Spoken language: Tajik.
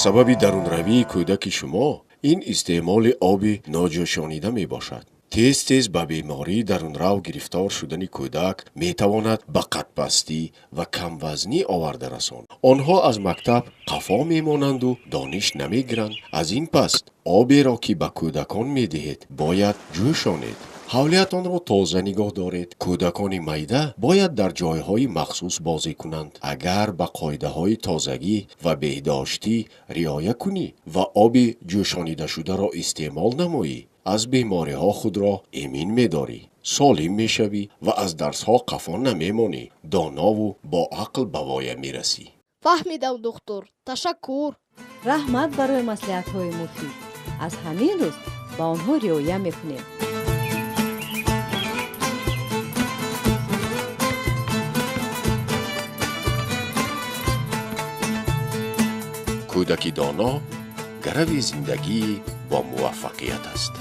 Сабаби дарунравии кӯдаки шумо ин истеъмоли оби ноҷӯшонида мебошад. Тез-тез ба бемории дарунрав гирифтор шудани кӯдак метавонад ба қадпастӣ ва камвазнӣ оварда расонад. Онҳо аз мактаб қафо мемонанду дониш намегиранд. Аз ин пас оберо, ки ба кӯдакон медиҳед, бояд ҷӯшонед. Ҳавлиятонро тоза нигоҳ доред. Кӯдакони майда бояд дар ҷойҳои махсус бозӣ кунанд. Агар ба қоидаҳои тозагӣ ва беҳдоштӣ риоя кунӣ ва оби ҷӯшонидашударо истеъмол намоӣ, аз бемориҳо худро эмин медорӣ, солим мешавӣ ва аз дарсҳо қафо намемонӣ, донову боақл ба воя мерасӣ. Фаҳмидам, духтур, ташаккур. Раҳмат барои маслиҳатҳои муфид. Аз ҳамин рӯз ба онҳо риоя мекунем. Кӯдаки доно гарави зиндагии бо муваффақият аст.